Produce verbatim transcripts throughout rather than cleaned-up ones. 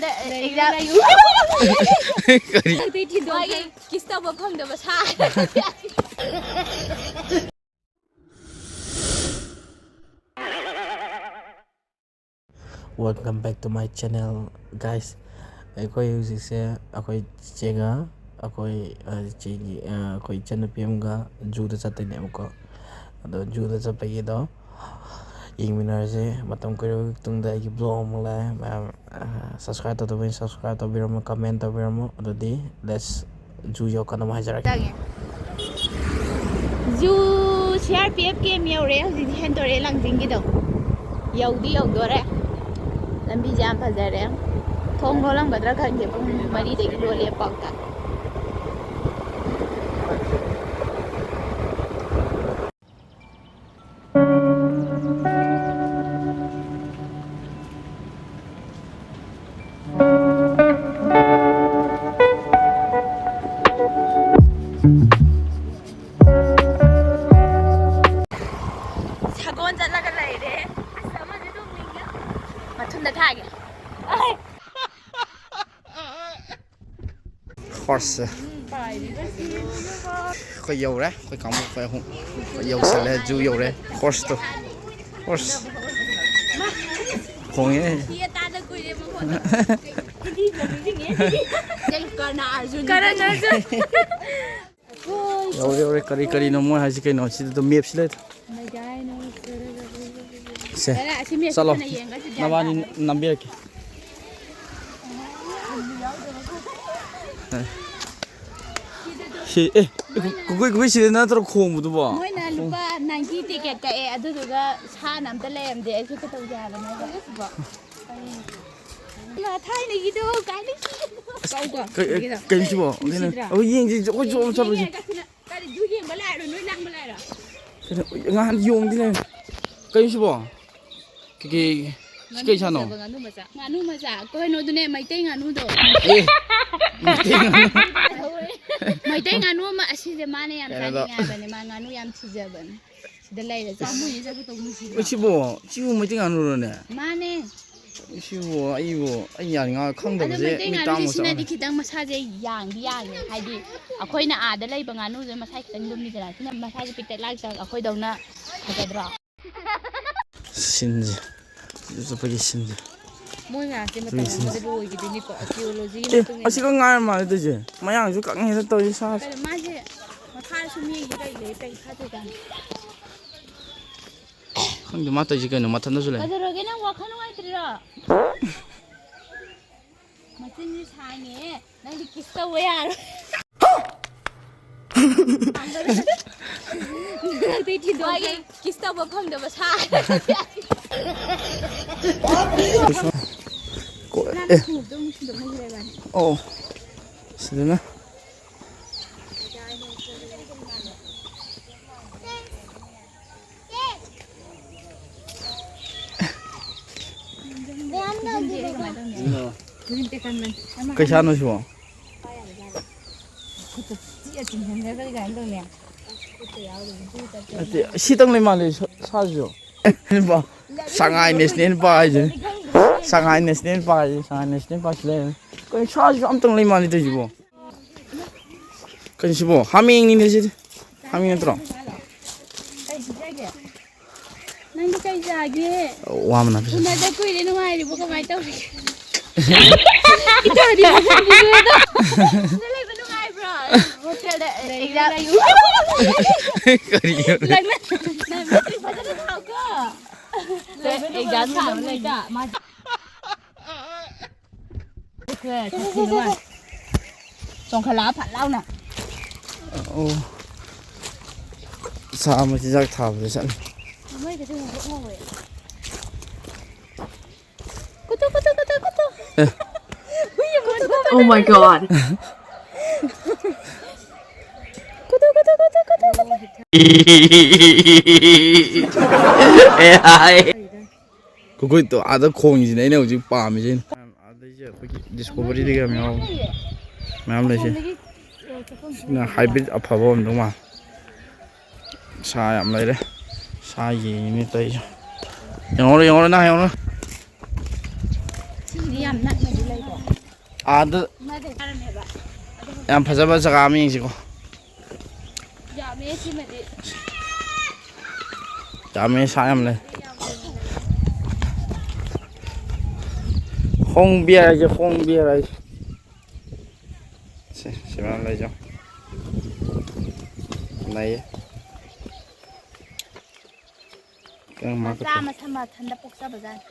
Exam. ꯀꯔꯤ? ꯃꯥꯒꯤ ꯀꯤꯁ ꯇꯧꯕ ꯐꯪꯗꯕ ꯁꯥ꯫ Welcome back to my channel, guys. ꯑꯩꯈꯣꯏ ꯍꯧꯖꯤꯛꯁꯦ ꯑꯩꯈꯣꯏ ꯆꯦꯒ ꯑꯩꯈꯣꯏ, ꯑ, ꯆꯦꯒꯤ, ꯑ, ꯑꯩꯈꯣꯏ ꯏꯆꯟꯅꯨꯄꯤ ꯑꯃꯒ ꯖꯨꯗ ꯆꯠꯇꯣꯏꯅꯦꯕꯀꯣ꯫ ꯑꯗꯣ ꯖꯨꯗ ꯆꯠꯄꯒꯤꯗꯣ ꯌꯦꯡꯃꯤꯟꯅꯔꯁꯦ꯫ ꯃꯇꯝ ꯀꯨꯏꯔꯕꯒꯤ ꯃꯇꯨꯡꯗ ꯑꯩꯒꯤ vlog ꯑꯃꯨꯛ ꯂꯥꯛꯑꯦ꯫ ꯃꯌꯥꯝ, ꯑ, subscribe ꯇꯧꯗꯕꯩ subscribe ꯇꯧꯕꯤꯔꯝꯃꯣ, comment ꯇꯧꯕꯤꯔꯝꯃꯣ꯫ ꯑꯗꯨꯗꯤ let's ꯖꯨ ꯌꯧꯀꯥꯟꯗ ꯑꯃꯨꯛ ꯍꯥꯏꯖꯔꯛꯀꯦ꯫ Zoo C R P F ꯀꯦꯝ ꯌꯧꯔꯦ꯫ ꯍꯧꯖꯤꯛꯇꯤ ꯍꯦꯟꯗꯣꯔꯛꯑꯦ ꯂꯥꯡꯖꯤꯡꯒꯤꯗꯣ꯫ ꯌꯧꯗꯤ ꯌꯧꯗꯣꯔꯦ꯫ ꯂꯝꯕꯤꯁꯦ ꯌꯥꯝ ꯐꯖꯔꯦ꯫ ꯊꯣꯡ ꯂꯣꯜꯂꯝꯒꯗ꯭ꯔꯥ ꯈꯪꯗꯦ꯫ ꯄꯨꯡ ꯃꯔꯤꯗꯒꯤ ꯂꯣꯜꯂꯦ ꯄꯥꯎꯇ꯫ ꯁꯒꯣꯜ ꯆꯠꯂꯒ ꯂꯩꯔꯦ꯫ ꯑꯁ, ꯑꯃꯁꯦ ꯇꯣꯡꯅꯤꯡꯉꯦ꯫ ꯃꯊꯨꯟꯗ ꯊꯥꯒꯦ꯫ ꯍꯣꯔꯁꯁꯦ꯫ ꯑꯩꯈꯣꯏ ꯌꯧꯔꯦ꯫ ꯑꯩꯈꯣꯏ ꯀꯥꯡꯕꯨ ꯑꯩꯈꯣꯏ ꯑꯍꯨꯝ꯫ ꯑꯩꯈꯣꯏ ꯌꯧꯁꯜꯂꯦ꯫ ꯖꯨ ꯌꯧꯔꯦ꯫ ꯍꯣꯔꯁꯇꯣ꯫ ꯍꯣꯔꯁ꯫ ꯈꯣꯡꯉꯦ꯫ ꯁꯤ ꯇꯥꯗ ꯀꯨꯏꯔꯦ ꯃꯈꯣꯟꯗꯣ꯫ ꯍꯤꯟꯗꯤ ꯐꯤꯂꯝ ꯅꯤꯡꯁꯤꯡꯉꯦ꯫ ꯀꯔꯅ ꯑꯥꯔꯖꯨꯟ꯫ ꯀꯔꯅ ꯑꯥꯔꯖꯨꯟ꯫ ꯌꯧꯔꯦ, ꯌꯧꯔꯦ꯫ ꯀꯔꯤ ꯀꯔꯤꯅꯣ ꯃꯣꯏ ꯍꯥꯏꯁꯤ ꯀꯩꯅꯣ? ꯁꯤꯗ ꯑꯗꯨꯝ ꯃꯦꯞꯁꯤ ꯂꯩ꯫ ꯁꯦ, ꯆꯠꯂꯣ꯫ ꯅꯕꯥꯅꯤ ꯅꯝꯕꯤꯔꯛꯀꯦ꯫ ꯁꯤ, ꯑꯦ, ꯀꯨꯀꯨꯏ, ꯀꯨꯀꯨꯏ ꯁꯤꯗ ꯅꯠꯇ꯭ꯔꯣ ꯈꯣꯡꯕꯗꯨꯕꯣ? ꯃꯣꯏꯅ ꯂꯨꯄꯥ ninety ꯇꯤꯀꯦꯠ ꯀꯛꯑꯦ, ꯑꯗꯨꯗꯨꯒ ꯁꯥꯅ ꯑꯝꯇ ꯂꯩꯔꯝꯗꯦ꯫ ꯑꯩꯁꯦ ꯀꯩꯗꯧꯁꯦ ꯍꯥꯏꯕꯅꯣ? ꯏꯃꯥ, ꯊꯥꯏꯅꯒꯤꯗꯣ ꯀꯥꯏ ꯂꯩꯒꯦ? ꯀꯧꯀꯣ, ꯀꯩ-, ꯍꯧꯖꯤꯛꯀꯤꯗꯣ꯫ ꯀꯩꯅꯣ ꯁꯤꯕꯣ? ꯅꯨꯡꯁꯤꯗ꯭ꯔꯥ? ꯑꯩꯈꯣꯏ ꯌꯦꯡꯁꯤ, ꯑꯩꯈꯣꯏ ꯆꯣꯞ ꯆꯠꯂꯨꯁꯤ꯫ ꯌꯦꯡꯉꯦ, ꯀꯛꯁꯤꯅ꯫ ꯀꯔꯤ, ꯖꯨ ꯌꯦꯡꯕ ꯂꯥꯛꯏꯔꯣ, ꯅꯣꯏ ꯂꯥꯡꯕ ꯂꯥꯛꯏꯔꯣ? ꯀꯩꯅꯣ, ꯉꯍꯥꯟ ꯌꯣꯡꯗꯤ ꯂꯩꯔꯝꯃꯦ꯫ ꯀꯩꯅꯣ ꯁꯤꯕꯣ? ꯀꯩꯀꯩ, ꯁꯤ ꯀꯩ ꯁꯥꯅꯣ? ꯉꯥꯅꯨ ꯃꯆꯥ, ꯉꯥꯅꯨ ꯃꯆꯥ꯫ ꯀꯩꯅꯣꯗꯨꯅꯦ, ꯃꯩꯇꯩ ꯉꯥꯅꯨꯗꯣ꯫ ꯑꯦ, ꯃꯩꯇꯩ ꯉꯥꯅꯨ꯫ ꯃꯩꯇꯩ ꯉꯥꯅꯨ ꯑꯃ ꯑꯁꯤꯁꯦ ꯃꯥꯅ ꯌꯥꯝ ꯀꯩꯅꯣꯗꯣ꯫ ꯆꯥꯅꯤꯡꯉꯦ ꯍꯥꯏꯕꯅꯦ, ꯃꯥ ꯉꯥꯅꯨ ꯌꯥꯝ ꯊꯤꯖꯕꯅꯦ꯫ ꯁꯤꯗ ꯂꯩꯔꯦ, ꯆꯥꯃꯨꯏꯅꯦ ꯆꯠꯀꯦ ꯇꯧꯕ ꯅꯨꯡꯁꯤꯗ꯭ꯔꯣ? ꯑꯣ, ꯁꯤꯕꯣ? ꯁꯤꯕꯨ ꯃꯩꯇꯩ ꯉꯥꯅꯨꯔꯣꯅꯦ? ꯃꯥꯅꯦ꯫ ꯁꯤꯕꯨ ꯑꯩꯕꯨ ꯑꯩ ꯌꯥꯅꯤꯡꯉꯥꯏ ꯑꯗꯣ ꯈꯪꯗꯕꯁꯦ ꯃꯩꯇꯩ ꯃꯤꯠ ꯉꯥꯅꯨꯁꯦ ꯇꯥꯡꯕ ꯆꯞ ꯁꯤꯅꯗꯤ ꯃꯥꯟꯅꯩ꯫ ꯈꯤꯇꯪ ꯃꯁꯥꯁꯦ ꯌꯥꯡꯗꯤ ꯌꯥꯡꯉꯦ꯫ ꯍꯥꯏꯗꯤ ꯑꯩꯈꯣꯏꯅ ꯑꯥꯗ ꯂꯩꯕ ꯉꯥꯅꯨꯁꯦ ꯃꯁꯥ ꯈꯤꯇꯪ ꯂꯨꯝꯃꯤꯗꯅ, ꯁꯤꯅ ꯃꯁꯥꯁꯦ ꯄꯤꯛꯇꯛ ꯂꯥꯛꯇꯛ ꯑꯩꯈꯣꯏꯗꯧꯅ ꯐꯖꯗ꯭ꯔꯣ? ꯁꯤꯟꯁꯦ꯫ ꯑꯗꯨ ꯆꯠꯄꯒꯤ ꯁꯤꯟꯁꯦ꯫ ꯃꯣꯏ ꯃꯌꯥꯝꯁꯦ ꯃꯇꯝ ꯑꯗꯨꯒꯤ ꯁꯤꯟꯁꯦ꯫ ꯑꯃꯗ ꯂꯣꯏꯈꯤꯗꯣꯏꯅꯤꯀꯣ, archaeology ꯒꯤ ꯑꯦ, ꯃꯇꯨꯡ ꯏꯟꯅ꯫ ꯑꯁꯤꯈꯛ ꯉꯥꯏꯔ ꯃꯥꯜꯂꯦ ꯇꯧꯔꯤꯁꯦ꯫ ꯃꯌꯥꯡꯁꯨ ꯀꯪꯉꯦꯗ ꯇꯧꯔꯤꯁꯦ ꯁꯥꯁꯦ꯫ ꯀꯩꯅꯣ ꯃꯥꯁꯦ ꯃꯈꯥꯗꯁꯨ ꯃꯤ ꯂꯩ, ꯂꯩ ꯀꯩ ꯐꯥꯗꯣꯏꯖꯥꯠꯅꯣ? ꯈꯪꯗꯦ ꯃꯥ ꯇꯧꯔꯤꯁꯦ ꯀꯩꯅꯣ, ꯃꯊꯟꯗꯁꯨ ꯂꯩ꯫ ꯀꯩꯗꯧꯔꯒꯦ ꯅꯪ ꯋꯥꯈꯜ ꯅꯨꯡꯉꯥꯏꯇ꯭ꯔꯤꯔꯣ? ꯃꯆꯤꯟꯁꯤ ꯁꯥꯡꯉꯦ꯫ ꯅꯪꯗꯤ kiss ꯇꯧꯕ ꯌꯥꯔꯣꯏ꯫ ꯅꯪꯗꯤ ꯊꯤꯟꯗꯣꯛꯑꯒꯦ꯫ ꯃꯥꯒꯤ kiss ꯇꯧꯕ ꯐꯪꯗꯕ ꯁꯥ꯫ ꯀꯣ-, ꯑꯦ꯫ ꯑꯣ꯫ ꯁꯤꯗꯅ꯫ ꯀꯩꯁꯥꯅꯣ ꯁꯤꯕꯣ? ꯅꯠꯇꯦ, ꯁꯤꯇꯪ ꯂꯩ ꯃꯥꯜꯂꯦ ꯁꯥ-, ꯁꯥꯁꯤꯁꯨ꯫ ꯁꯉꯥꯏ national park ꯍꯥꯏꯁꯤꯅꯤ꯫ ꯁꯉꯥꯏ national park ꯍꯥꯏꯁꯦ, ꯁꯉꯥꯏ national park ꯁꯤ ꯂꯩꯔꯦ꯫ ꯀꯩꯅꯣ ꯁꯥꯁꯤꯁꯨ ꯑꯝꯇꯪ ꯂꯩ ꯃꯥꯜꯂꯦ ꯇꯧꯔꯤꯁꯤꯕꯣ? ꯀꯩꯅꯣ ꯁꯤꯕꯣ? ꯍꯥꯃꯦꯡꯅꯤꯅꯦ ꯁꯤꯗꯤ꯫ ꯍꯥꯃꯦꯡ ꯅꯠꯇ꯭ꯔꯣ? ꯅꯪꯗꯤ ꯀꯩ ꯆꯥꯒꯦ? ꯋꯥ ꯃꯅꯥ ꯄꯤꯁꯟ-, ꯎꯅꯗ ꯀꯨꯏꯔꯦ, ꯅꯨꯡꯉꯥꯏꯔꯤꯕꯣ? ꯀꯃꯥꯏꯅ ꯇꯧꯔꯤꯒꯦ? ꯏꯇꯥꯗꯤ ꯃꯁꯛ ꯐꯖꯩꯗ꯫ ꯁꯤꯗ ꯂꯩꯕ ꯅꯨꯡꯉꯥꯏꯕ꯭ꯔꯣ? ꯍꯣꯁꯇꯦꯜꯗ ꯑꯦꯛꯖꯥꯝ ꯀꯔꯤꯅꯣ? ꯅꯪ ꯃꯦꯇ꯭ꯔꯤꯛ ꯐꯖꯅ ꯊꯥꯎꯀꯣ꯫ ꯑꯦꯛꯖꯥꯝ ꯊꯥꯕ ꯂꯩꯇ꯫ ꯆꯣꯡꯈꯠꯂꯛꯑ ꯐꯠ ꯂꯥꯎꯅ꯫ ꯑꯣ꯫ ꯁꯥ ꯃꯆꯤꯟꯖꯥꯛ ꯊꯥꯕꯗ ꯆꯠꯂꯤ꯫ ꯃꯣꯏꯒꯤꯁꯨ ꯉꯧꯔꯣꯛ ꯉꯧꯋꯦ꯫ ꯀꯨꯇꯨ, ꯀꯨꯇꯨ, ꯀꯨꯇꯨ, ꯀꯨꯇꯨ꯫ ꯑꯦ꯫ ꯍꯨꯏ ꯑꯃ Koothu, Koothu, Oh my Koothu. God. Koothu, Koothu, Koothu, Koothu, Koothu. ꯑꯦ, ꯍꯥꯏ꯫ ꯀꯨꯀꯨꯏꯠꯇꯣ ꯑꯥꯗ ꯈꯣꯡꯉꯤꯁꯤꯅꯦ ꯑꯩꯅ ꯍꯧꯖꯤꯛ ꯄꯥꯝꯃꯤꯁꯦ꯫ ꯑꯗꯩꯁꯦ ꯑꯩꯈꯣꯏꯒꯤ Discovery-ꯗꯒꯤ ꯌꯥꯝ ꯌꯥꯎꯕ ꯃꯌꯥꯝ ꯂꯩꯁꯦ꯫ ꯁꯤꯅ hybrid ꯑꯐꯕ ꯑꯣꯏꯔꯝꯗꯧ ꯃꯥꯜꯂꯦ꯫ ꯁꯥ ꯌꯥꯝ ꯂꯩꯔꯦ꯫ ꯁꯥ ꯌꯦꯡꯉꯤꯅꯦ ꯇꯧꯔꯤꯁꯦ꯫ ꯌꯦꯡꯍꯧꯔꯣ, ꯌꯦꯡꯍꯧꯔꯣ, ꯅꯪ ꯌꯦꯡꯍꯧꯔꯣ꯫ ꯑꯥꯗ ꯌꯥꯝ ꯐꯖꯕ ꯖꯒꯥ ꯑꯃ ꯌꯦꯡꯁꯤꯀꯣ꯫ ꯌꯥꯝꯃꯦ ꯁꯤꯃꯗꯤ꯫ ꯌꯥꯝꯃꯦ, ꯁꯥ ꯌꯥꯝ ꯂꯩ꯫ ꯍꯣꯝ ꯕꯤꯌꯔ ꯍꯥꯏꯁꯦ, ꯍꯣꯝ ꯕꯤꯌꯔ ꯍꯥꯏꯁꯦ꯫ ꯁꯤ, ꯁꯤ ꯃꯌꯥꯝ ꯂꯩꯖꯧ꯫ ꯅꯩꯌꯦ꯫ ꯀꯩꯅꯣ ꯃꯆꯥ ꯃꯥꯔꯀꯦꯠꯇ꯫ ꯃꯊꯟ ꯃꯊꯟꯗ ꯄꯣꯛꯆꯕꯖꯥꯠꯅꯤ꯫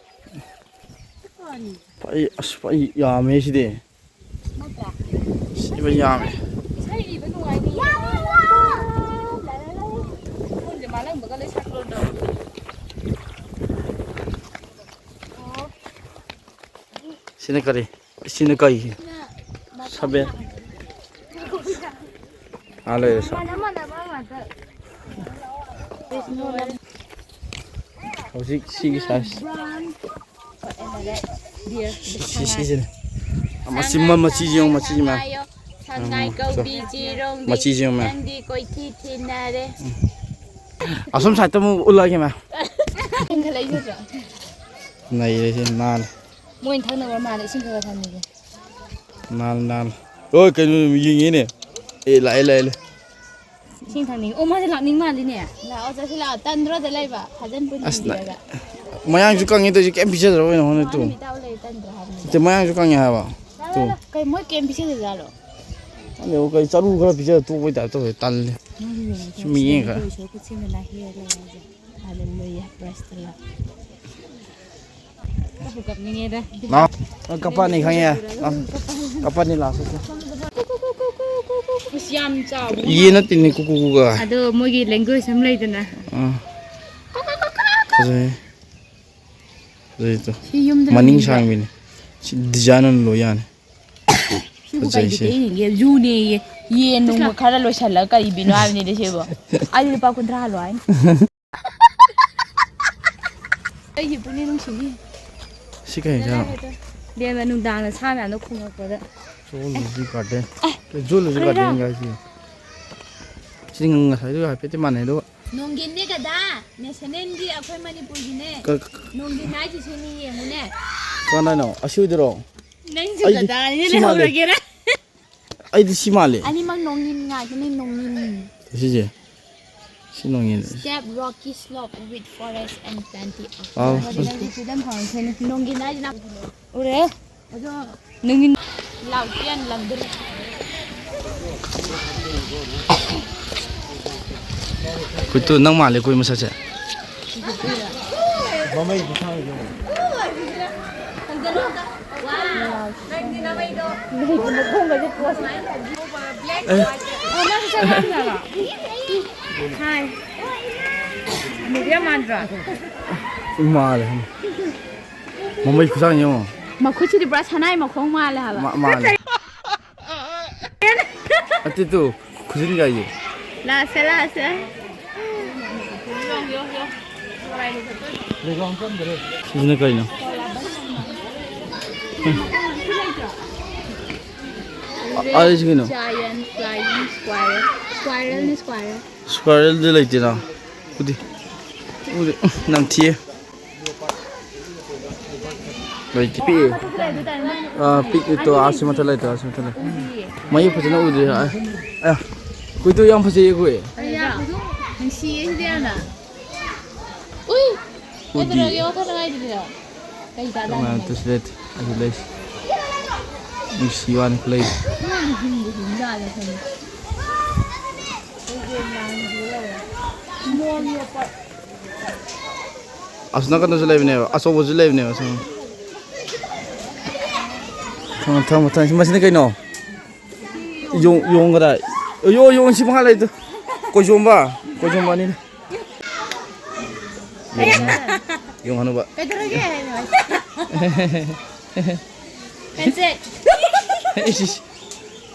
ꯐꯩ, ꯑꯁ, ꯐꯩ ꯌꯥꯝꯃꯦ ꯁꯤꯗꯤ꯫ ꯅꯠꯇ꯭ꯔꯥ? ꯁꯤꯕ ꯌꯥꯝꯃꯦ꯫ ꯏꯁꯩ ꯏꯕ ꯅꯨꯡꯉꯥꯏꯅꯤꯌꯦ꯫ ꯈꯣꯟꯁꯦ ꯃꯥꯜꯂꯝꯕꯒ ꯂꯣꯏ ꯁꯥꯡꯗꯣꯔꯛꯑꯕ꯫ ꯑꯣ꯫ ꯁꯤꯅ ꯀꯔꯤ? ꯁꯤꯅ ꯀꯩ? ꯁꯤꯅ ꯃꯆꯥ ꯁꯕꯦꯟ꯫ ꯁꯥꯡꯕ꯫ ꯑꯥ, ꯂꯩꯔꯦ, ꯁꯥ꯫ ꯃꯥꯟꯅ ꯃꯥꯟꯅꯕ ꯉꯥꯛꯇ꯫ ꯍꯧꯖꯤꯛ ꯁꯤꯒꯤ ꯁꯥꯏꯖ꯫ ꯁꯤ, ꯁꯤꯁꯤꯅꯦ꯫ ꯃꯆꯤꯟ ꯃ-, ꯃꯆꯤꯁꯤ ꯌꯦꯡꯉꯨ, ꯃꯆꯤꯁꯤ ꯃꯌꯥꯝ꯫ ꯁꯉꯥꯏ ꯎꯝ, ꯀꯧꯕꯤ ꯆꯤꯔꯣꯡꯕꯤ, ꯃꯆꯤꯁꯤ ꯌꯦꯡꯉꯨ ꯃꯌꯥꯝ꯫ ꯅꯪꯗꯤ ꯀꯣꯏꯊꯤ ꯊꯤꯅꯔꯦ꯫ ꯎꯝ꯫ ꯑꯁꯣꯝ ꯁꯥꯏꯠꯇ ꯑꯃꯨꯛ ꯎꯠꯂꯛꯑꯒꯦ ꯃꯌꯥꯝ꯫ ꯅꯩꯔꯦ ꯁꯤ ꯅꯥꯜꯂꯦ꯫ ꯃꯣꯏꯅ ꯊꯛꯅꯕ ꯃꯥꯜꯂꯦ, ꯏꯁꯤꯡ ꯈꯔ ꯈꯔ ꯊꯝꯃꯤꯁꯦ꯫ ꯅꯥꯜꯂꯦ, ꯅꯥꯜꯂꯦ꯫ ꯍꯣꯏ, ꯀꯩꯅꯣ ꯌꯦꯡꯉꯤꯅꯦ꯫ ꯑꯦ, ꯂꯥꯛꯑꯦ, ꯂꯥꯛꯑꯦ, ꯂꯥꯛꯑꯦ꯫ ꯏꯁꯤꯡ ꯊꯛꯅꯤꯡꯉꯤ꯫ ꯑꯣ, ꯃꯥꯁꯦ ꯂꯥꯛꯅꯤꯡ ꯃꯥꯜꯂꯤꯅꯦ꯫ ꯂꯥꯛꯑꯣ, ꯆꯠꯁꯤ ꯂꯥꯛꯑꯣ꯫ ꯇꯟꯗ꯭ꯔꯣ ꯑꯗ ꯂꯩꯕ? ꯐꯖꯅ ꯑꯁ, ꯅ-, ꯄꯨꯟꯁꯤꯟꯕꯤꯔꯒ꯫ ꯃꯌꯥꯡꯁꯨ ꯀꯪꯉꯦ ꯇꯧꯔꯤꯁꯦ, ꯀꯩꯝ ꯄꯤꯖꯗ꯭ꯔꯕ ꯀꯩꯅꯣ ꯈꯪꯗꯦ, ꯃꯥ ꯇꯨ꯫ ꯅꯨꯃꯤꯠ ꯇꯥꯕ ꯂꯩ, ꯇꯟꯗ꯭ꯔꯣ ꯍꯥꯏꯕꯅꯤꯗ꯫ ꯅꯠꯇꯦ, ꯃꯌꯥꯡꯁꯨ ꯀꯪꯉꯦ ꯍꯥꯏꯕ꯫ ꯇꯨ꯫ ꯀꯩ ꯃꯣꯏ ꯀꯩꯝ ꯄꯤꯖꯗꯖꯥꯠꯂꯣ? ꯈꯪꯗꯦ, ꯀꯩ ꯆꯔꯨ ꯈꯔ ꯄꯤꯖꯔ ꯇꯣꯛꯄꯩ ꯇꯥꯏꯞ ꯇꯧꯋꯦ, ꯇꯜꯂꯦ꯫ ꯃꯥꯒꯤ ꯌꯦꯡꯉꯨ, ꯁꯨꯝ ꯌꯦꯡꯉꯒ꯫ ꯁꯤꯗ ꯈꯨꯠꯁꯦꯝꯅ ꯂꯥꯏ ꯍꯦꯛꯑ ꯂꯩꯔꯦ ꯍꯥꯏꯁꯦ꯫ ꯍꯜꯂꯦꯂꯨꯌꯥ, praise the Lord꯫ ꯀꯞꯄꯨ ꯀꯞꯅꯤꯡꯉꯦꯗ꯫ ꯂꯥꯎ꯫ ꯅꯪ ꯀꯞꯄꯅꯤ ꯈꯪꯉꯦ꯫ ꯂꯥꯎ꯫ ꯀꯞꯄꯅꯤ, ꯂꯥꯎ, ꯁꯦ, ꯁꯦ꯫ ꯑꯁ, ꯌꯥꯝ ꯆꯥꯎꯕ ꯌꯦꯟ ꯃꯥꯜꯂꯦ꯫ ꯅꯠꯇꯦꯅꯦ, ꯀꯨꯀꯨ ꯀꯨꯀꯥ꯫ ꯑꯗꯣ ꯃꯣꯏꯒꯤ language ꯑꯃ ꯂꯩꯗꯅ꯫ ꯑꯥ꯫ ꯐꯖꯩ꯫ ꯐꯖꯩ ꯇꯨ꯫ ꯁꯤ ꯌꯨꯝꯗ ꯃꯅꯤꯡ ꯂꯣꯏꯅꯤꯡꯕ꯭ꯔꯣ? ꯁꯥꯡꯕꯤꯅꯤ꯫ ꯁꯤ design ꯑꯣꯏꯅ ꯂꯣꯏ ꯌꯥꯅꯤ꯫ ꯁꯤꯕꯨ ꯐꯖꯩ ꯀꯩ ꯁꯤ꯫ ꯕꯤꯠꯇ ꯌꯦꯡꯒꯦ? ꯖꯨꯅꯦꯌꯦ꯫ ꯌꯦꯟ ꯅꯨꯡ ꯈꯔ ꯂꯣꯏꯁꯤꯜꯂꯒ ꯀꯔꯤ ꯕꯤꯠꯅꯣ ꯍꯥꯏꯕꯅꯤꯗ ꯁꯤꯕꯨ꯫ ꯑꯩꯗꯤ ꯂꯨꯄꯥ ꯀꯨꯟꯊ꯭ꯔꯥ ꯍꯜꯂꯣ ꯍꯥꯏꯅꯤ꯫ ꯑꯩꯒꯤ ꯄꯨꯛꯅꯤꯡ ꯅꯨꯡꯁꯤꯅꯤ꯫ ꯁꯤ ꯀꯩ ꯍꯦꯟꯖꯥꯡꯅꯣ? ꯕꯦꯝꯃ ꯅꯨꯡꯗꯥꯡꯗ ꯁꯥ ꯃꯌꯥꯝꯗꯣ ꯈꯣꯡꯉꯛꯄꯗ꯫ Zoology garden꯫ ꯑꯦ, zoology ꯀꯔꯤꯔꯥ? Garden ꯒꯥꯏꯁꯤ꯫ ꯁꯤ ꯉꯁꯥꯏꯗꯨꯒ ꯍꯥꯏꯐꯦꯠꯇꯤ ꯃꯥꯟꯅꯩ ꯑꯗꯨꯒ꯫ ꯅꯣꯡꯒꯤꯟꯅꯦ ꯒꯗꯥ, national ꯒꯤ ꯑꯩꯈꯣꯏ ꯃꯅꯤꯄꯨꯔꯒꯤꯅꯦ꯫ ꯀ-, ꯀ-, ꯅꯣꯡꯒꯤꯟ ꯍꯥꯏꯁꯤ ꯁꯤꯅꯤ ꯌꯦꯡꯉꯨꯅꯦ꯫ ꯀꯅꯥꯅꯣ? ꯑꯁꯤ ꯑꯣꯏꯗꯣꯏꯔꯣ? ꯅꯪꯁꯨ ꯑꯩꯗꯤ ꯗꯗꯥꯅꯤꯅ ꯁꯤ ꯃꯥꯜꯂꯦ꯫ ꯂꯧꯔꯒꯦꯔꯥ? ꯑꯩꯗꯤ ꯁꯤ ꯃꯥꯜꯂꯦ꯫ ꯑꯅꯤꯃꯛ ꯅꯣꯡꯏꯟ ꯉꯥꯛꯇꯅꯤ, ꯅꯣꯡꯏꯟ꯫ ꯁꯤꯁꯦ꯫ ꯁꯤ ꯅꯣꯡꯏꯟ꯫ Steep rocky slope with forest and plenty of ꯑꯥꯎ꯫ Nongi nai na. Ure. Nongi lau kian lam dun. ꯀꯨꯏꯇꯨ, ꯅꯪ ꯃꯥꯜꯂꯦ ꯀꯨꯏ ꯃꯁꯛꯁꯦ꯫ ꯑꯦ꯫ ꯃꯥꯟꯗ꯭ꯔꯥ? ꯃꯥꯜꯂꯦ꯫ ꯃꯃꯩ ꯈꯨꯁꯥꯡ ꯌꯦꯡꯉꯣ꯫ ꯃꯈꯨꯠꯁꯤꯗꯤ ꯄꯨꯔꯥ ꯁꯅꯥꯏ ꯃꯈꯣꯡ ꯃꯥꯜꯂꯦ ꯍꯥꯏꯕ꯫ ꯃꯥ-, ꯃꯥꯜꯂꯦ꯫ ꯑꯇꯤꯇꯨ, ꯈꯨꯖꯤꯟꯒꯥꯏꯁꯦ꯫ ꯂꯥꯛꯁꯦ, ꯂꯥꯛꯁꯦ꯫ ꯁꯤꯁꯤꯅ ꯀꯩꯅꯣ? ꯑ-, ꯑꯩꯁꯤ ꯀꯩꯅꯣ? Giant flying squirrel. Squirrel ꯅꯤ, squirrel꯫ Squirrel ꯗꯤ ꯂꯩꯇꯦꯅ꯫ ꯎꯗꯤ꯫ ꯎꯗꯤ꯫ ꯅꯝꯊꯤꯌꯦ꯫ ꯂꯩꯇꯦ꯫ ꯄꯤꯛꯑꯦ꯫ ꯑꯥ, ꯄꯤꯛꯑꯦ ꯇꯣ, ꯑꯥ, ꯁꯤ ꯃꯊꯛ ꯂꯩꯇꯣ, ꯑꯥ, ꯁꯤ ꯃꯊꯛ ꯂꯩ꯫ ꯃꯌꯦꯛ ꯐꯖꯅ ꯎꯗ꯭ꯔꯤ꯫ ꯑꯥ, ꯑꯥ꯫ ꯀꯨꯏꯇꯨ ꯌꯥꯝ ꯐꯖꯩꯌꯦ ꯑꯩꯈꯣꯏ꯫ ꯑꯌꯥ, ꯅꯨꯡꯁꯤꯌꯦ ꯁꯤꯗꯤ ꯌꯥꯝꯅ꯫ ꯎꯏ! ꯎꯗꯤ꯫ ꯀꯩꯗꯧꯔꯒꯦ ꯋꯥꯈꯜ ꯅꯨꯡꯉꯥꯏꯇ꯭ꯔꯤꯗꯣ? ꯀꯩ ꯆꯥꯗꯥ ꯀꯃꯥꯏꯅ ꯅꯨꯡꯉꯥꯏꯇ꯭ꯔꯤ? ꯇꯧꯁꯤ ꯂꯩꯇꯦ꯫ ꯑꯩꯁꯨ ꯂꯩꯁꯤ꯫ ꯅꯨꯡꯁꯤ ꯋꯥꯅꯤ ꯈꯨꯂꯩꯁꯦ꯫ ꯃꯣꯏꯗꯤ ꯍꯤꯡꯕꯨ ꯍꯤꯡꯖꯥꯠꯂ ꯈꯪꯗꯦ꯫ ꯑꯁꯣꯝ ꯅꯥꯀꯟꯗꯁꯨ ꯂꯩꯕꯅꯦꯕ, ꯑꯆꯧꯕꯁꯨ ꯂꯩꯕꯅꯦꯕ, ꯑꯁꯣꯝ꯫ ꯊꯝꯃꯣ, ꯊꯝꯃꯣ, ꯊꯝꯃꯣ꯫ ꯃꯁꯤꯅ ꯀꯩꯅꯣ? ꯌꯣꯡ, ꯌꯣꯡ ꯀꯗꯥꯏ? ꯑꯌꯣ, ꯌꯣꯡ ꯁꯤ ꯃꯈꯥ ꯂꯩꯗꯣ꯫ ꯀꯣꯏꯖꯣꯝꯕ, ꯀꯣꯏꯖꯣꯝꯕ ꯑꯅꯤꯅ꯫ ꯌꯣꯡ ꯍꯅꯨ-, ꯌꯣꯡ ꯍꯅꯨꯕ꯫ ꯀꯩꯗꯧꯔꯒꯦ? ꯍꯦꯟꯁꯦ꯫ ꯏꯁ, ꯏꯁ꯫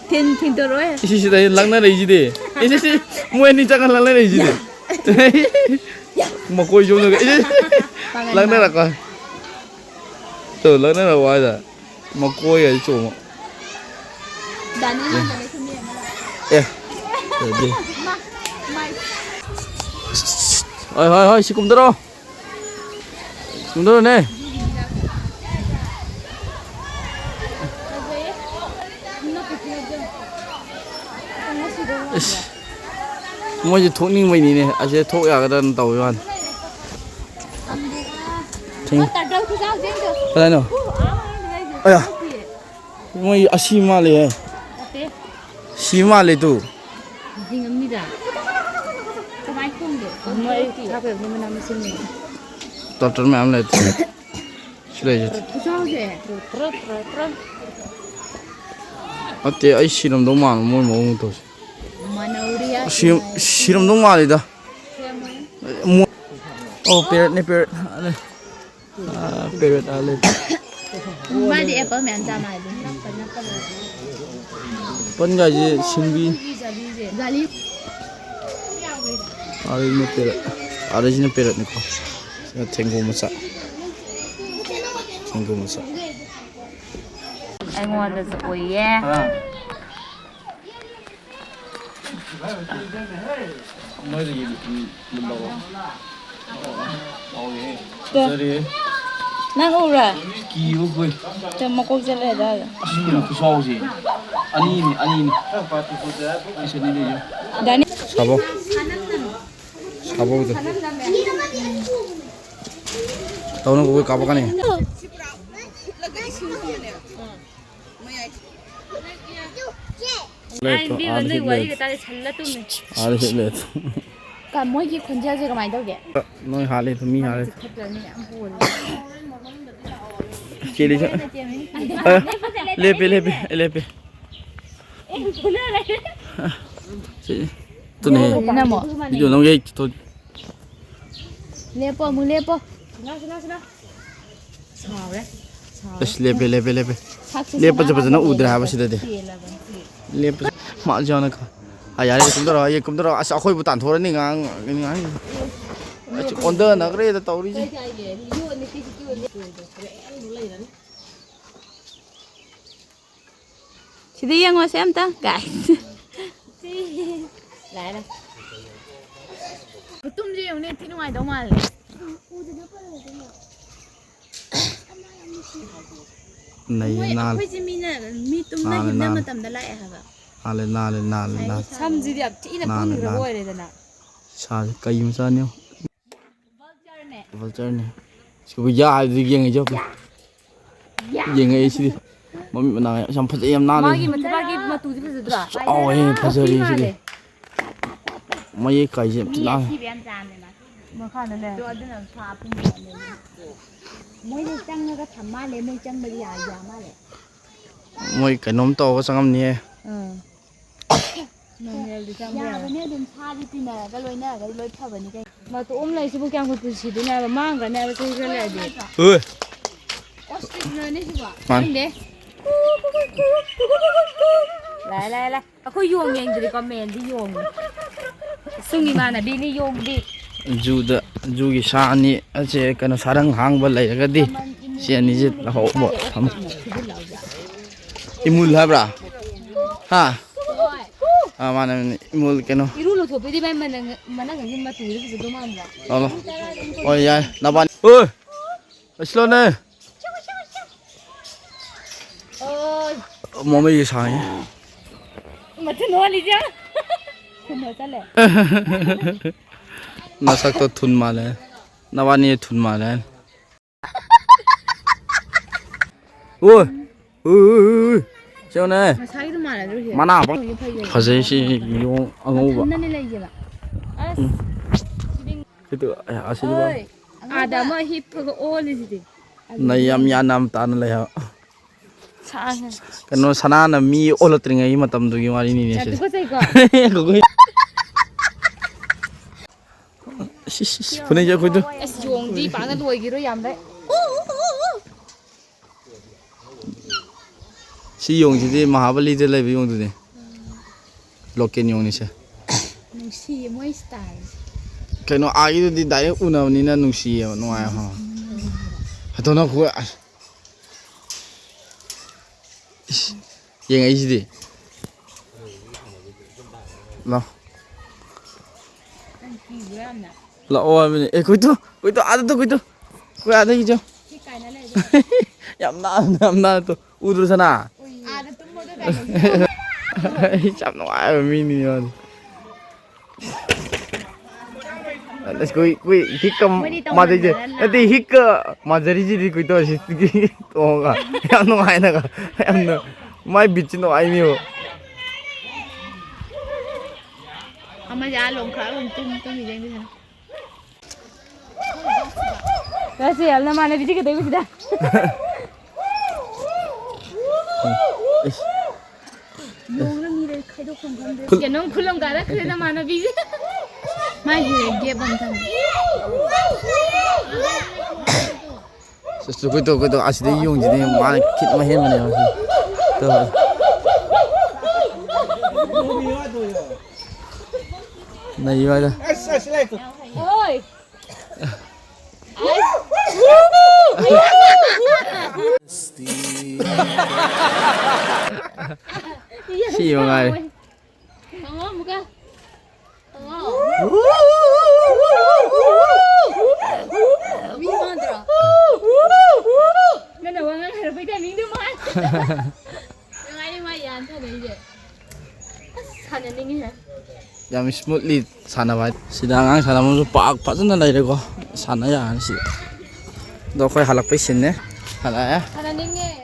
ꯊꯤꯟ-, ꯊꯤꯟꯗꯣꯔꯛꯑꯣꯍꯦ꯫ ꯏꯁ, ꯏꯁ, ꯁꯤꯗ ꯂꯪꯅꯔꯛꯏꯁꯤꯗꯤ꯫ ꯏꯁ, ꯏꯁ, ꯏꯁ, ꯃꯣꯏ ꯑꯅꯤ ꯆꯪꯉ ꯂꯪꯅꯔꯛꯏꯁꯤꯗꯤ꯫ ꯃꯀꯣꯏ ꯆꯣꯝꯗꯒ꯫ ꯏꯁ, ꯏꯁ, ꯄꯥꯡꯒꯟ ꯂꯪꯅꯔꯛꯄ꯫ ꯇꯨ, ꯂꯪꯅꯔꯛꯄ ꯍꯥꯏꯗ꯫ ꯃꯀꯣꯏ ꯍꯥꯏꯗꯤ ꯆꯣꯝꯃ꯫ ꯗꯥꯅꯤ ꯍꯥꯟꯅ ꯂꯩꯊꯝꯃꯦ ꯑꯃ ꯂꯥꯛꯑꯦ꯫ ꯑꯦ꯫ ꯑꯗꯨꯗꯤ꯫ ꯃꯥ, ꯃꯥꯏ꯫ ꯍꯣꯏ, ꯍꯣꯏ, ꯍꯣꯏ, ꯁꯤ ꯀꯨꯝꯗꯔꯣ꯫ ꯁꯨꯝꯗꯧꯔꯅꯦ꯫ ꯏꯁ, ꯃꯣꯏꯁꯦ ꯊꯣꯛꯅꯤꯡꯕꯩꯅꯤꯅꯦ, ꯑꯁꯤꯗ ꯊꯣꯛ ꯌꯥꯒꯗ꯭ꯔꯅ ꯇꯧꯕꯩ ꯋꯥꯅꯤ꯫ ꯊꯦꯡ-, ꯀꯗꯥꯏꯅꯣ? ꯑꯌꯥ, ꯃꯣꯏ ꯑꯁꯤ ꯃꯥꯜꯂꯦꯍꯦ꯫ ꯁꯤ ꯃꯥꯜꯂꯦ ꯇꯨ꯫ ꯃꯣꯏ ꯊꯥꯛꯄ ꯌꯥꯕ ꯃꯅꯥ ꯃꯁꯤꯡꯅꯦ꯫ ꯇꯔꯇꯜ ꯃꯌꯥꯝ ꯂꯩ꯫ ꯁꯤ ꯂꯩꯁꯦ꯫ ꯈꯨꯆꯥꯎꯁꯦ꯫ ꯅꯠꯇꯦ, ꯑꯩ ꯁꯤꯔꯝꯗꯧ ꯃꯥꯟꯕ ꯃꯣꯏ ꯃꯑꯣꯡ ꯃꯇꯧꯁꯦ꯫ ꯃꯥꯟꯅꯧꯔꯤ ꯁꯤ-, ꯁꯤꯔꯝꯗꯧ ꯃꯥꯜꯂꯤꯗ꯫ ꯃꯣ-, ꯑꯣ, ꯄꯦꯔꯠꯅꯦ, ꯄꯦꯔꯠ꯫ ꯑꯥ, ꯂꯩ꯫ ꯑꯥ, ꯄꯦꯔꯠ ꯑꯥ, ꯂꯩ꯫ ꯃꯥꯗꯤ ꯑꯦꯄꯜ ꯃꯌꯥꯝ ꯆꯥ ꯃꯥꯜꯂꯦ꯫ ꯅꯞꯄ, ꯅꯞꯄ ꯂꯣꯏꯔꯦ꯫ ꯑꯦꯄꯜꯒꯥꯏꯁꯦ ꯁꯤꯟꯕꯤ꯫ ꯖꯥꯂꯤꯁꯦ꯫ ꯖꯥꯂꯤ꯫ ꯑꯥꯗꯩꯁꯤꯅ ꯄꯦꯔꯠ꯫ ꯑꯥꯗꯩꯁꯤꯅ ꯄꯦꯔꯠꯅꯤꯀꯣ꯫ ꯁꯤꯅ ꯊꯦꯡꯒꯨ ꯃꯆꯥ꯫ ꯊꯦꯡꯒꯨ ꯃꯆꯥ꯫ ꯑꯩꯉꯣꯟꯗꯁꯨ ꯎꯏꯌꯦ꯫ ꯑꯥ꯫ ꯅꯣꯏꯗꯒꯤ ꯂꯧꯔꯣ꯫ ꯐꯖꯔꯦ꯫ ꯅꯪ ꯎꯕ꯭ꯔꯥ? ꯀꯤꯕ ꯐꯨꯏ꯫ ꯃꯀꯣꯛ ꯆꯠꯂꯦ ꯑꯗꯥꯏꯗ꯫ ꯑꯁ, ꯀꯩꯅꯣ ꯈꯨꯆꯥꯎꯁꯦ꯫ ꯑꯅꯤꯅꯤ, ꯑꯅꯤꯅꯤ꯫ ꯑꯩꯁꯨ ꯑꯅꯤ ꯂꯩꯌꯦ꯫ ꯗꯥꯅꯤ꯫ ꯁꯥꯕꯧ꯫ ꯁꯥꯕꯧꯗꯣ꯫ ꯇꯧꯅꯨ, ꯀꯥꯄꯛꯀꯅꯤ꯫ ꯂꯩꯇꯣ, ꯑꯥꯗ ꯍꯤꯞ ꯂꯩꯇꯣ꯫ ꯑꯥꯗ ꯍꯤꯞ ꯂꯩꯇꯣ꯫ ꯀ-, ꯃꯣꯏꯒꯤ ꯈꯣꯟꯖꯦꯜꯁꯦ ꯀꯃꯥꯏꯅ ꯇꯧꯒꯦ? ꯅꯣꯏ ꯍꯥꯠꯂꯦ, ꯃꯤ ꯍꯥꯠꯂꯦ꯫ ꯆꯦꯜꯂꯤ ꯆꯠ-, ꯑꯦ, ꯂꯦꯞꯄꯦ, ꯂꯦꯞꯄꯦ, ꯑꯩ ꯂꯦꯞꯄꯦ꯫ ꯁꯤ, ꯇꯨꯅꯦ꯫ ꯅꯝꯃꯣ꯫ Video ꯅꯝꯒꯦ, two. ꯂꯦꯞꯄꯣ, ꯑꯃꯨꯛ ꯂꯦꯞꯄꯣ꯫ ꯁꯥꯎꯔꯦ꯫ ꯁꯥꯎꯔꯦ꯫ ꯑꯁ, ꯂꯦꯞꯄꯦ, ꯂꯦꯞꯄꯦ, ꯂꯦꯞꯄꯦ꯫ ꯁꯛꯁꯦ ꯂꯦꯞꯄꯁꯦ ꯁꯨꯃꯥꯏꯅ ꯐꯖꯅ ꯎꯗ꯭ꯔꯦ ꯍꯥꯏꯕ ꯁꯤꯗꯗꯤ꯫ ꯄꯦꯜꯂꯕꯅꯤ꯫ ꯂꯦꯞꯄꯁꯦ꯫ ꯃꯥꯁꯦ ꯌꯥꯎꯅ ꯈ-, ꯑꯥ, ꯌꯥꯔꯦ, ꯀꯨꯝꯊꯔꯛꯑꯣ, ꯑꯩ ꯀꯨꯝꯊꯔꯛꯑꯣ꯫ ꯑꯁ, ꯑꯩꯈꯣꯏꯕꯨ ꯇꯥꯟꯊꯣꯔꯛꯑꯅꯤ ꯉꯥꯡ-, ꯉꯥꯡ-, ꯑꯁ, ꯑꯣꯟꯊꯅꯈ꯭ꯔꯦꯗ ꯇꯧꯔꯤꯁꯦ꯫ ꯁꯤꯗ ꯌꯦꯡꯉꯣꯁꯦ ꯑꯝꯇ, guys꯫ ꯂꯥꯛꯑꯦ꯫ ꯈꯨꯇꯨꯝꯁꯦ ꯌꯦꯡꯉꯨꯅꯦ, ꯊꯤ ꯅꯨꯡꯉꯥꯏꯗꯧ ꯃꯥꯜꯂꯦ꯫ ꯅꯩꯌꯦ, ꯃꯣꯏ ꯅꯥꯜꯂꯦ꯫ ꯑꯩꯈꯣꯏꯁꯦ ꯃꯤꯅ ꯃꯤ ꯇꯨꯝꯅ ꯅꯥꯜꯂꯦ, ꯍꯤꯞꯅ ꯅꯥꯜꯂꯦ꯫ ꯃꯇꯝꯗ ꯂꯥꯛꯑꯦ ꯍꯥꯏꯕ꯫ ꯅꯥꯜꯂꯦ, ꯅꯥꯜꯂꯦ, ꯅꯥꯜꯂꯦ, ꯅꯥꯜꯂꯦ꯫ ꯁꯝꯁꯤꯗꯤ ꯌꯥꯝ ꯊꯤꯅ ꯅꯥꯜꯂꯦ, ꯄꯨꯟꯈ꯭ꯔꯕ ꯅꯥꯜꯂꯦ꯫ ꯑꯣꯏꯔꯦꯗꯅ꯫ ꯁꯥꯁꯦ ꯀꯩ ꯃꯆꯥꯅꯣ ꯌꯦꯡꯉꯨ꯫ Vulture ꯅꯦ꯫ Vulture ꯅꯦ꯫ ꯁꯤꯕꯨ ꯌꯥ ꯍꯥꯏꯗꯨꯗꯤ ꯌꯦꯡꯉꯛꯏꯁꯦ ꯌꯦꯡꯉꯣ꯫ ꯌꯦꯡꯉꯛꯏꯁꯤꯗꯤ꯫ ꯃꯃꯤꯠ ꯃꯅꯥ ꯌꯥꯝ ꯐꯖꯩ, ꯌꯥꯝ ꯅꯥꯜꯂꯦ꯫ ꯃꯥꯒꯤ ꯃꯊꯕꯥꯛꯀꯤ ꯃꯇꯨꯁꯦ ꯐꯖꯗ꯭ꯔꯣ? ꯆꯥꯎꯋꯦ, ꯐꯖꯔꯦ ꯀꯣꯐꯤ ꯁꯤꯗꯤ꯫ ꯃꯥꯜꯂꯦ꯫ ꯃꯌꯦꯛ ꯀꯥꯏꯁꯦ ꯌꯥꯝ ꯊꯤ ꯅꯥꯜꯂꯦ꯫ ꯃꯈꯥꯗ ꯂꯩ꯫ ꯑꯗꯣ ꯑꯗꯨꯅ ꯁꯥ ꯑꯄꯨꯝꯕ ꯃꯥꯜꯂꯦ꯫ ꯃꯣꯏꯅ ꯆꯪꯉꯒ ꯊꯝ ꯃꯥꯜꯂꯦ, ꯃꯣꯏ ꯆꯪꯕꯗꯤ ꯌꯥ-, ꯌꯥ ꯃꯥꯜꯂꯦ꯫ ꯃꯣꯏ ꯀꯩꯅꯣꯝ ꯇꯧꯔꯒ ꯆꯪꯉꯝꯅꯤꯍꯦ꯫ ꯑꯥ꯫ ꯅꯣꯔꯃꯦꯜꯗꯤ ꯆꯪꯕ ꯌꯥꯏ꯫ ꯌꯥꯕꯅꯦ ꯑꯗꯨꯝ, ꯁꯥꯗꯤ ꯇꯤꯟꯅꯔꯒ ꯂꯣꯏꯅꯔꯒꯗꯤ ꯂꯣꯏ ꯐꯕꯅꯤ ꯀꯩꯅꯣ꯫ ꯃꯇꯣꯝ ꯂꯩꯁꯤꯕꯨ ꯀꯌꯥꯝ ꯀꯨꯏ ꯀꯨꯏ ꯁꯤꯗꯣꯏꯅꯣ ꯍꯥꯏꯕ? ꯃꯥꯡꯈ꯭ꯔꯅꯤ ꯍꯥꯏꯕ ꯆꯍꯤ ꯈꯔ ꯂꯩꯔꯗꯤ꯫ ꯍꯣꯏ꯫ Ostrich ꯅꯦ ꯁꯤꯕꯣ? ꯃꯥꯅꯤ꯫ ꯈꯪꯗꯦ꯫ ꯂꯥꯛꯑꯦ, ꯂꯥꯛꯑꯦ, ꯂꯥꯛꯑꯦ꯫ ꯑꯩꯈꯣꯏ ꯌꯣꯡ ꯌꯦꯡꯗ꯭ꯔꯤꯀꯣ, ꯃꯦꯟꯗꯤ ꯌꯣꯡꯅꯤ꯫ ꯁꯨꯡ ꯏꯃꯥꯟꯅꯕꯤꯅꯤ ꯌꯣꯡꯗꯤ꯫ ꯖꯨꯗ, ꯖꯨꯒꯤ ꯁꯥ ꯑꯅꯤ ꯑꯁꯦ ꯀꯩꯅꯣ, ꯁꯥꯔꯪ ꯍꯥꯡꯕ ꯂꯩꯔꯒꯗꯤ ꯁꯤ ꯑꯅꯤꯁꯦ ꯂꯧꯍꯧꯕ ꯊꯝꯃꯣ꯫ ꯏꯃꯨꯜ ꯍꯥꯏꯕ꯭ꯔꯥ? ꯍꯥ? ꯑꯥ, ꯃꯥꯅꯦ, ꯃꯥꯅꯦ꯫ ꯏꯃꯨꯜ ꯀꯩꯅꯣ꯫ ꯏꯔꯨ ꯂꯨꯊꯣꯛꯄꯩꯗꯤ ꯃꯥꯏ ꯃꯅꯪ-, ꯃꯅꯪꯒꯟꯒꯤ ꯃꯇꯨꯗꯣ ꯐꯖꯗꯧ ꯃꯥꯟꯗ꯭ꯔꯥ? ꯂꯥꯎ, ꯂꯥꯎ꯫ ꯍꯣꯏ, ꯌꯥꯏ꯫ ꯅꯕꯥꯅꯤ꯫ ꯑꯣꯏ! ꯂꯩꯁꯤꯜꯂꯣꯅꯦ꯫ ꯑꯣꯏ! ꯃꯃꯩꯒ ꯁꯥꯡꯉꯤ꯫ ꯃꯊꯨꯟ ꯍꯣꯜꯂꯤꯁꯦ ꯌꯦꯡꯉꯣ꯫ ꯊꯨꯟ ꯍꯣꯠꯆꯜꯂꯦ꯫ ꯅꯁꯛꯇꯣ ꯊꯨꯟ ꯃꯥꯜꯂꯦ꯫ ꯅꯕꯥꯅꯤ ꯊꯨꯟ ꯃꯥꯜꯂꯦ꯫ ꯑꯣꯏ! ꯎꯏ, ꯎꯏ, ꯎꯏ, ꯎꯏ꯫ ꯁꯦꯡꯅꯦ꯫ ꯉꯁꯥꯏꯒꯤꯗꯣ ꯃꯥꯟꯅꯗ꯭ꯔꯣ ꯁꯤ? ꯃꯅꯥ ꯐ-, ꯐꯩꯌꯦ꯫ ꯐꯖꯩ ꯁꯤ ꯌꯣꯡ ꯑꯉꯧꯕ꯫ ꯃꯊꯟꯗꯅꯦ ꯂꯩꯁꯦꯕ꯫ ꯑꯁ! ꯎꯝ꯫ ꯁꯤꯗꯤ ꯁꯤꯗꯤ, ꯑꯦ, ꯑꯁꯤꯗꯤ ꯑꯣꯏ! ꯑꯥꯗ ꯑꯃ ꯍꯤꯞꯄꯒ ꯑꯣꯜꯂꯤꯁꯤꯗꯤ꯫ ꯅꯩ ꯌꯥꯝ ꯌꯥꯟ ꯌꯥꯝ ꯇꯥꯅ ꯂꯩ ꯍꯥꯏꯕ꯫ ꯁꯥꯡꯉꯦ꯫ ꯀꯩꯅꯣ, ꯁꯅꯥꯅ ꯃꯤ ꯑꯣꯜꯂꯛꯇ꯭ꯔꯤꯉꯩꯒꯤ ꯃꯇꯝꯗꯨꯒꯤ ꯋꯥꯔꯤꯅꯤꯅꯦ ꯌꯥꯝ ꯁꯤꯗꯤ꯫ ꯇꯨꯀꯠꯆꯩꯀꯣ꯫ ꯏꯁ, ꯏꯁ, ꯏꯁ, ꯐꯨꯅꯩꯁꯦ ꯑꯩꯈꯣꯏꯗꯣ꯫ ꯑꯁ, ꯌꯣꯡꯗꯤ ꯄꯥꯛꯅ ꯂꯣꯏꯈꯤꯔꯣꯏ ꯌꯥꯝ ꯂꯩ꯫ ꯁꯤ ꯌꯣꯡꯁꯤꯗꯤ ꯃꯍꯥꯕꯂꯤꯗ ꯂꯩꯕ ꯌꯣꯡꯗꯨꯅꯤ꯫ ꯂꯣꯀꯦꯜ ꯌꯣꯡꯅꯤꯁꯦ꯫ ꯅꯨꯡꯁꯤꯌꯦ ꯃꯣꯏ style ꯁꯦ꯫ ꯀꯩꯅꯣ, ꯑꯥꯒꯤꯗꯨꯗꯤ direct ꯎꯅꯕꯅꯤꯅ ꯅꯨꯡꯁꯤꯌꯦꯕ, ꯅꯨꯡꯉꯥꯏ ꯍꯥ꯫ ꯍꯥꯏꯗꯣꯛꯅ ꯈꯨ-, ꯑꯁ꯫ ꯏꯁ, ꯌꯦꯡꯉꯛꯏꯁꯤꯗꯤ꯫ ꯂꯥꯎ꯫ ꯅꯪ ꯀꯤꯕ꯭ꯔꯥ ꯌꯥꯝꯅ? ꯂꯥꯛꯑꯣ ꯍꯥꯏꯕꯅꯤ꯫ ꯑꯦ, ꯀꯣꯏꯇꯨ, ꯀꯣꯏꯇꯨ, ꯑꯥꯗ ꯇꯨ, ꯀꯣꯏꯇꯨ꯫ ꯀꯣꯏ ꯑꯥꯗ ꯌꯦꯡꯉꯨ꯫ ꯁꯤ ꯀꯥꯏꯅ ꯂꯩꯔꯦ꯫ ꯌꯥꯝ ꯅꯥꯟꯅ, ꯌꯥꯝ ꯅꯥꯟꯅ ꯇꯨ-, ꯎꯗ꯭ꯔꯣ ꯁꯅꯥ? ꯑꯥꯗ ꯇꯨꯝꯃꯣꯗꯣ ꯀꯥꯏꯅ꯫ ꯑꯩ ꯌꯥꯝ ꯅꯨꯡꯉꯥꯏꯕ ꯃꯤꯅꯤ ꯃꯥꯗꯤ꯫ ꯑꯁ, ꯀꯨꯏ-, ꯀꯨꯏ-, ꯍꯤꯛꯀ ꯃꯣꯏꯗꯤ ꯃꯥꯟꯅꯩꯁꯦ꯫ ꯇꯧꯃꯟꯗꯅ꯫ ꯅꯠꯇꯦ, ꯍꯤꯛꯀ ꯃꯥꯟꯅꯔꯤꯁꯤꯗꯤ ꯀꯨꯏ ꯇꯧꯔꯁꯤ ꯇꯣꯡꯉꯒ꯫ ꯌꯥꯝ ꯅꯨꯡꯉꯥꯏꯅꯒ꯫ ꯌꯥꯝꯅ ꯃꯥꯏ ꯕꯤꯠꯁꯤ ꯅꯨꯡꯉꯥꯏꯅꯤꯕ꯫ ꯑꯃꯁꯦ ꯑꯥ ꯂꯣꯡꯈꯥꯛ ꯑꯃ ꯇꯨꯝ-, ꯇꯨꯝꯃꯤꯁꯦ ꯑꯩꯅ꯫ ꯔꯥꯁꯦꯜ, ꯅꯃꯥꯟꯅꯕꯤꯁꯤ ꯀꯩꯗꯧꯕꯁꯤꯗ? ꯏꯁ꯫ ꯅꯣꯡꯅ ꯃꯤ ꯂꯩ ꯈꯥꯏꯗꯣꯛꯐꯝ ꯈꯪꯗꯦ꯫ ꯈꯨꯜ- ꯀꯩꯅꯣꯝ ꯈꯨꯂꯪ ꯀꯥꯔꯛꯈ꯭ꯔꯦ ꯅꯃꯥꯟꯅꯕꯤꯁꯦ꯫ ꯃꯥꯏꯁꯦ ꯒꯦꯞ ꯑꯃ ꯊꯝꯃꯦ꯫ ꯁꯤꯁꯇꯨ ꯀꯨꯏꯇꯧ ꯀꯨꯏꯇꯧ ꯑꯁꯤꯗ ꯌꯣꯡꯁꯤꯗꯤ ꯃꯥꯅ ꯈꯤꯠ ꯑꯃ ꯍꯦꯟꯕꯅꯦꯕ ꯁꯤ꯫ ꯇꯧ꯫ ꯅꯩꯕ ꯍꯥꯏꯗꯣ꯫ ꯍꯣꯏ꯫ ꯁꯤ ꯃꯉꯥꯏꯔꯦ꯫ ꯍꯪꯉꯣ ꯑꯃꯨꯛꯀ꯫ ꯍꯪꯉꯣ꯫ ꯃꯤ ꯃꯥꯟꯗ꯭ꯔꯣ? ꯅꯪꯅ ꯋꯥ ꯉꯥꯡ ꯍꯩꯔꯛꯄꯩ timingꯗꯨ ꯃꯥꯟ꯫ ꯅꯨꯡꯉꯥꯏꯔꯤ ꯃꯥ ꯌꯥꯟ ꯁꯥꯟꯅꯩꯁꯦ꯫ ꯑꯁ, ꯁꯥꯟꯅꯅꯤꯡꯉꯤꯍꯦ꯫ ꯌꯥꯝ smoothly ꯁꯥꯟꯅꯕ ꯍꯥꯏ-, ꯁꯤꯗ ꯑꯉꯥꯡ ꯁꯥꯟꯅꯐꯝꯁꯨ park ꯐꯖꯅ ꯂꯩꯔꯦꯀꯣ꯫ ꯁꯥꯟꯅ ꯌꯥꯔꯅꯤ ꯁꯤꯗ꯫ ꯑꯗꯣ ꯑꯩꯈꯣꯏ ꯍꯜꯂꯛꯄꯩ sceneꯅꯦ꯫ ꯍꯜꯂꯛꯑꯦ꯫ ꯁꯥꯟꯅꯅꯤꯡꯉꯦ꯫